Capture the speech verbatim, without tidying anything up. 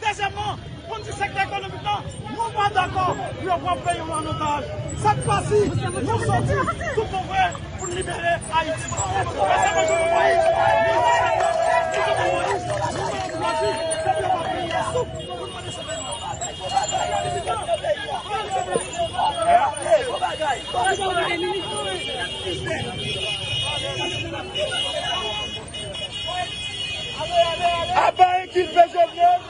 Dezyèmman, pou n di sektè ekonomik la, nou pa dakò pou yo pran peyi nou an otaj. Sèt fwa si, nou soti sou pouvwa pou n libere Ayiti. Mesye, mwen, Jovenel Moïse, nou, Jovenel Moïse, nou, Jovenel Moïse, nou, Jovenel Moïse, nou, Jovenel Moïse, Aba enkilpe Jovenel.